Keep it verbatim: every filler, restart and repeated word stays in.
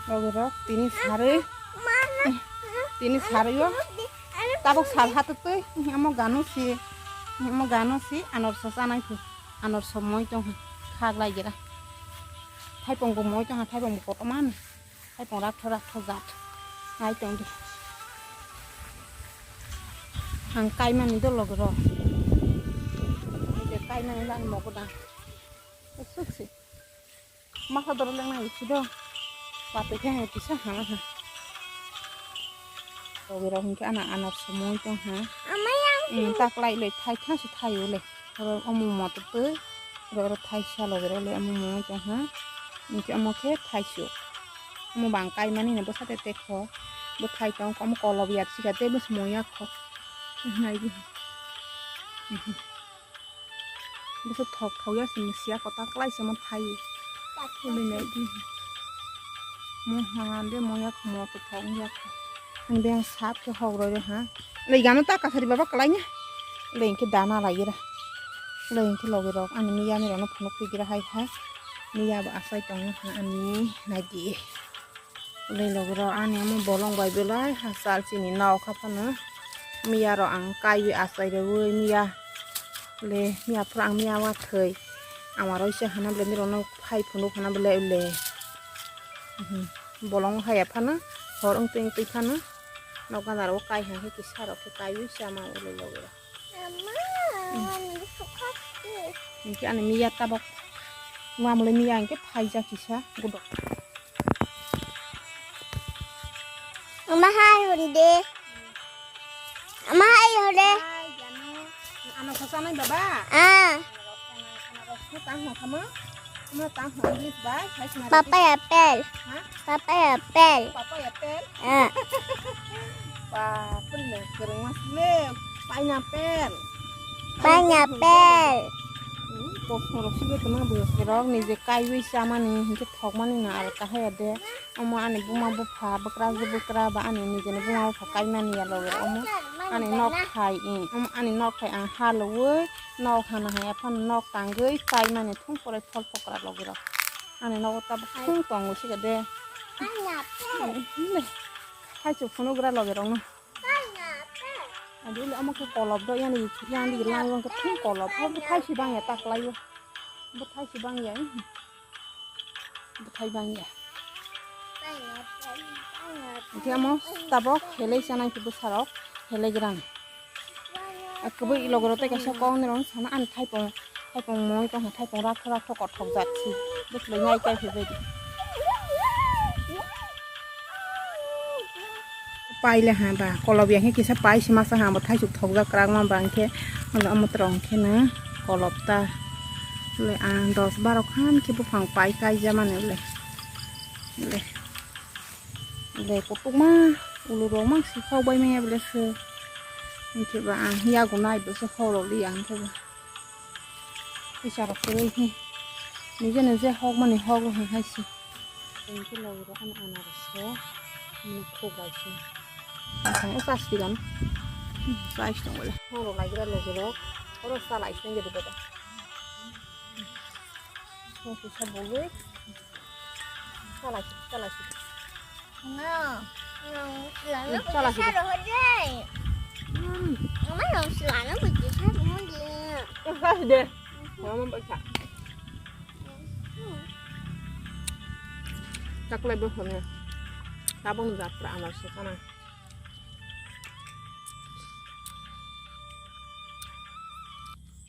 Logi rok tini sarwi, tini sarwi o tabok sal hatwtwi, amo gano si, amo gano si anorso chanai phu, anorso moi tong kha, khaklai gira. Thaipong bo moi tong kha, thaipong bo kotorma no, thaipong rakthok rakthok jat. Nai tong di. Ang kaimani do logi rok. Nide kaimani lang mogo da. Suksi. Masa doro lengnai si do. Watwi khe hai kisa hana ha. Logi rok hinkhe ana anorso moi tong ha. Amai ang. Hmm, taklai le thai tha si thai o le. Oro omo moto twi. Oro, oro thai sa logi rok le omo moi tong ha. Hinkhe omo khe thai si o. Omo bang kaimani no bwsa te te kho. Bo thai tong omo kolob yak si kha tei bwsa moi yak kho. Nai di. Bwswk thok thok ya se misiya kwtal kwlai se mo thai. Uli nai di. Mo ha de mo yak mo kwthok wng yak. Ang de ang sap khe hok roi roi ha. Lei gano ta kasari baba kwlai nya. Lei hwnkhe dana lai gra. Lei hwnkhe logi rok ani miya ni rok no phunuk twi gra hai ha. Miya bo asai tong ha ani nai di. Ulai logi rok ani omo bolong bai belai hachal chini nok kha phano. Miya rok ang kaiwi achai rwui miya le miya phuru ang miya wathwi ama rok se hana bwle nirok no phai phunuk hana bwle ule. Bolong haya phano hor wng twi wng twi phano nok gana rok kai hai kisa rok khe kaiwi se ama ulai logi rok. Mama, ani sokha se. Hinkhe ani miya tabok. Mamle miya hinkhe phaijak kisa gudok. Mama hai honde. Mama hai honde. Hai, janu. Ano khosa nai baba? Ah. Ano khosa nai, ano khosa nai, ano khosa nai. Ano tang hong English bai, hai sima. Papa apple. Ha? Papa apple. Papa apple. Ah. Ba, pun le, kereng mas le, pineapple. Pineapple. Hmm, kosong rok sibetoma bwswk rok nije kaiwi chamani hinkhe thokmani no alka haya de. Omo ani buma bupha bwkrajwk bwkra ba ani nijeni buma bupha kaimani ya logi rok omo ani nok thai, omo ani nok thai ang ha logwi nok hana haya phano nok tangwi chaimani thung porai phol pokra logi rok ani nogo tabuk thung tongo siga de. Hai chuk phunuk gra logi rok no. Adi le omo khe kolop do yani, yani lang lang khe thung kolop. Bo thai si bang ya ta klai o. Bo thai si bang ya. Bo thai bang ya. Hingke omo tabok helai chanai khe bwsarok helai grang. Akubui logoro tei kaisa kok ni rong sana ani thaipung, thaipung mui tong thaipung rakho rakho kothok jat si. Bwswlai nai kai phai bai di. Paile ha ba, kolop ya khe kisa pai se masa ha bo thaisuk thokjak kwrak ma ba, hwnkhe omo twrwng khe no kolop ta le ang dos baro khan khe buphang pai kaijamani le, le, le kutukma ulurok mang si hok bai manya bole se, hwnkhe ba ang yago nai bo se hok rok li ang khe ba. Kisa rok kwrwi khe. Nije nije hok mani hok rok hai se. Tei khe logi rok ano anaros rok. Mani khuk bai se. Asang o chas tigan. Chas tong bole. Horo lai gira logi rok. Oro sa lai se nge dibata. So kisa bole. Chala si, chala si. Nga, nga, lana Hmm, chala si. Pisa roho deh. Hmm. Mama nang selana pisa roho deh. Chala si deh. Mama baca. Hmm. Taklai bo hone. Tabung jatra amal sukana.